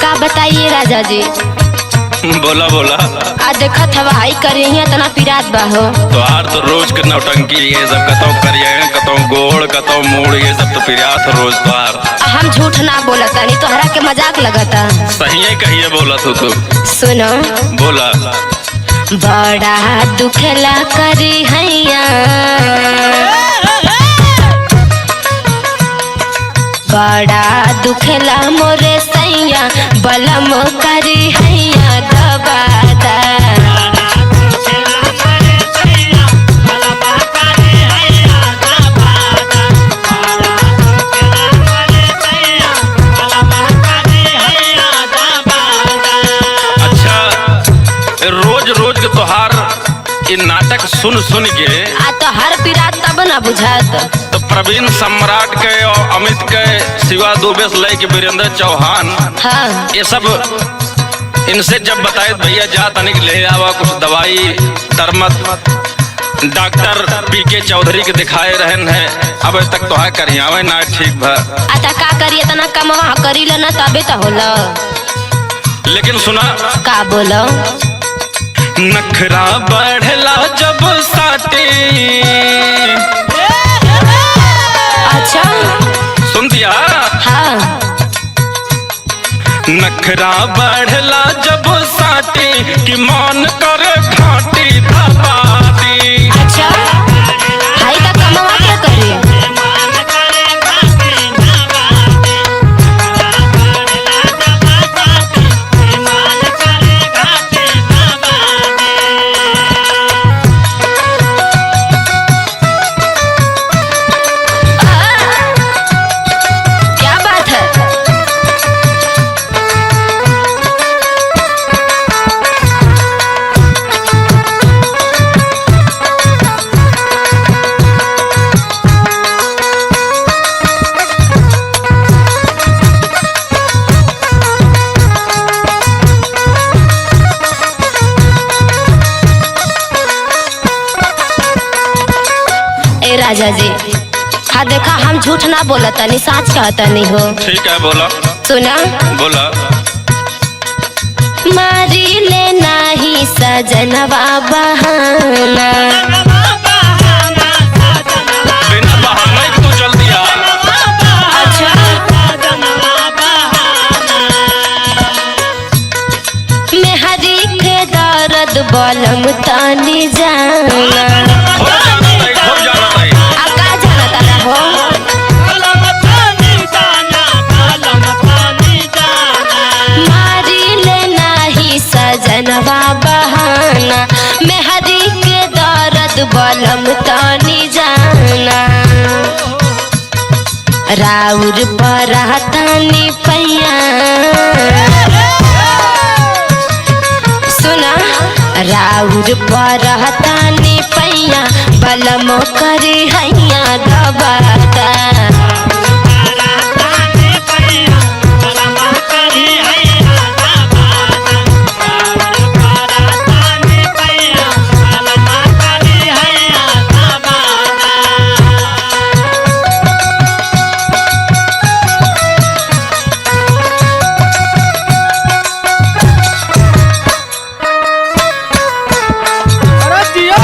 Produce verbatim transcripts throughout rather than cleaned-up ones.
का बताइए राजा जी? बोला, बोला। आ देखत हवा, हाई करिया इतना पिरात बा हो। तोहार तो रोज के नौटंकी, ये सब कतौ करिया, कतौ गोड़, कतौ मूड़, ये सब तो पिरात है रोज तोहार। आ हम झूठ ना बोलत तानी, तोहरा के मजाक लगता। सहिए कहिए बोलत हो तू। सुनो। बोला। बड़ा दुखेला करी हैया, बड़ा दुखेला मोरे सैया, बलम करी हैया दबादा। अच्छा, रोज रोज के तोहार ई नाटक सुन सुन के आ तो हर पिरात तब ना बुझात। तो प्रवीण सम्राट के और अमित के, शिवा दुबे से लेके वीरेंद्र चौहान, हाँ। ये सब इनसे जब बताए, "भैया जा तनिक ले आवा कुछ दवाई, तरमत, डॉक्टर पी के चौधरी के दिखाए रहन है, अब तक तोहार करियावे ना ठीक भा।" आ त का करी, इतना कमवा करी लो ना तबे तो होला। लेकिन सुना। का बोलो? नखरा बढ़ला जब साटी। अच्छा। सुन दिया? हाँ। नखरा बढ़ला जब साटी कि मान करे घाटी दबा दी। अच्छा, हाई का कमवा के करी? क्या बात है? ए राजा जी, हाँ देखा, हम झूठ ना बोलत तनी, साच कहत तनी हो। ठीक है, बोला। सुना। बोला। मारी ले नाही सजनवा बहाना। बिना बहाने के तू चल दिया। अच्छा। मेहरी के दर्द बलम तनी जाना। खूब जानत है, खूब जानत है। आ का जानत रहो? मारी ले नाही सजनवा बहाना, मेहरी के दर्द बलम तनी जाना। राउर परहतानी पैया। सुना, राउर परहतानी पैया, बलम करी हैया दबादा। अरे जियो।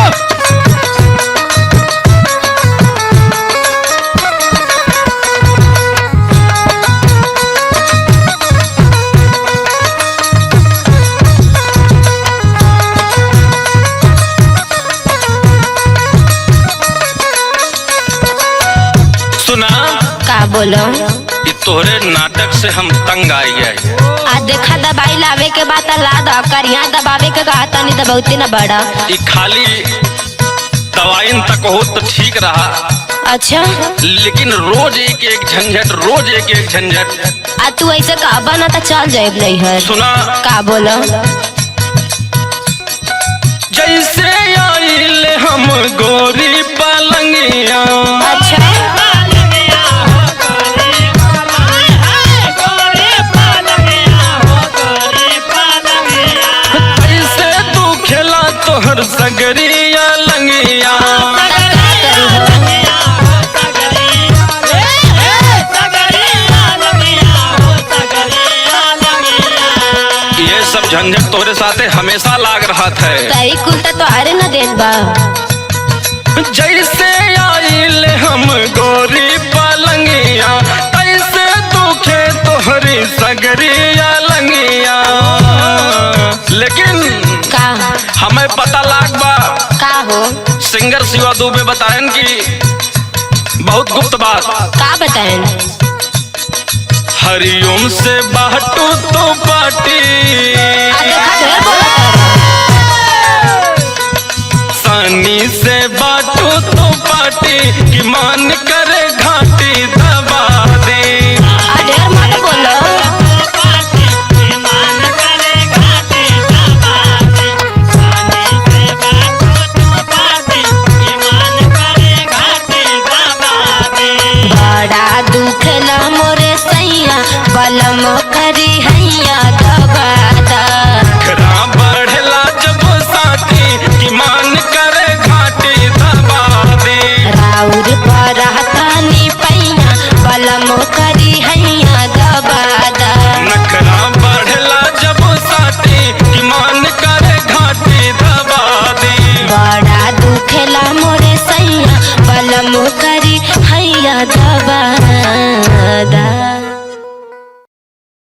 सुना। का बोलो? ई तोहरे नाटक से हम तंग आइ गए। आ देखा, दवाई लावे के बात ला द, करिया दबावे के कहा तनी दबौती न बड़ा। ई खाली दवाइन तक हो तो ठीक रहा। अच्छा। लेकिन रोज एक एक झंझट, रोज एक एक झंझट। आ तू ऐसे कहबा ना तो चल जाए नहीं है। सुना। का बोलो? जैसे आइल हम गोरी पलंगिया। अच्छा। कैसे तू खेला तोहर सगरिया लंगिया। झंझट तोहरे साथे हमेशा लाग रहत है। तई कुल त तोहरे न देन बा। जैसे आइल हम गोरी पलंगिया, तैसे दुखे तोहरी सगरी अलंगिया। लेकिन का? हमें पता लाग बा। का हो? सिंगर शिवा दुबे बतायन कि बहुत गुप्त बात। का बतायन? हरिओम से बाटू तू पाटी। आ देखा, ढेर बोलत है। सनी से बाटू तू पाटी कि मान करे घाटी।